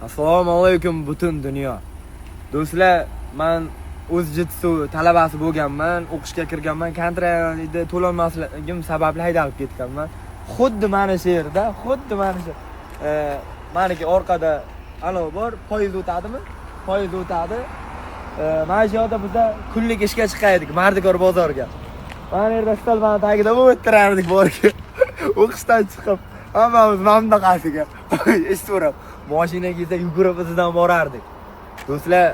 Assalomu alaykum, butun dunyo. Do'stlar, men o'z jitsu talabasi bo'lganman, o'qishga kirganman, kontraktda to'lanmasligim sababli haydalib ketganman. Xuddi mana shu yerda, xuddi mana shu maniki orqada anavi bor, poyezd o'tadimi? Poyezd o'tadi. Mana shu yerda bizda kunlik ishga chiqardik Mardikor bozoriga. Mana yerda stolbani tagida o'tirardik borki. O'qishdan chiqib hammamiz mana bunaqasiga ish so'rab, mashina kelsa, yugurib izidan borardik. Do'stlar,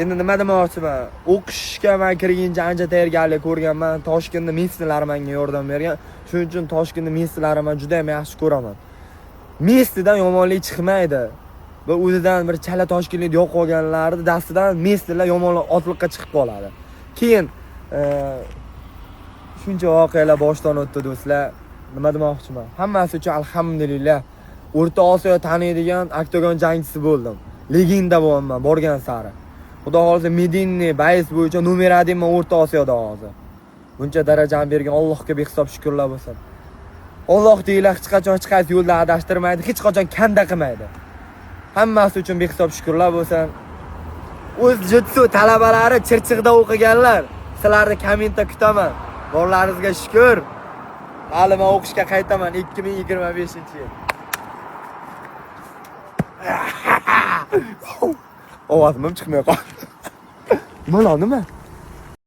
endi nima demoqchiman? O'qishga man kirguncha ancha tayyorgarlik ko'rganman. Toshkentda местный lar menga yordam bergan. Shuning uchun Toshkentda местный larni man juda ham yaxshi ko'raman. Местный dan yomonlik chiqmaydi. Va o'zidan bir chala toshkentlik yo'q olganlarni dastidan местный lar yomon otliqqa chiqib qoladi. Keyin shuncha voqealar boshdan o'tdi, do'stlar. Nima demoqchiman? Hammasi uchun alhamdulillah. O'rta Osiyo taniydigan oktagon jangchisi bo'ldim. Legenda bo'lyapman borgan sari. Xudo xohlasa, медийный боец bo'yicha номер 1 man O'rta Osiyoda hozir. Buncha darajani bergan Allohga behisob shukrlar bo'lsin. Alloh deylar, hech qachon hech qaysi yo'lda adashtirmaydi, hech qachon kanda qilmaydi. Hammasi uchun behisob shukrlar bo'lsin. O'z jitsu talabalari, Chirchiqda o'qiganlar, sizlarni kommentda kutaman. Borlaringizga shukur. Hali men o'qishga qaytaman 2025-yil. Ovozim ham chiqmay qoldi. Nima, nima?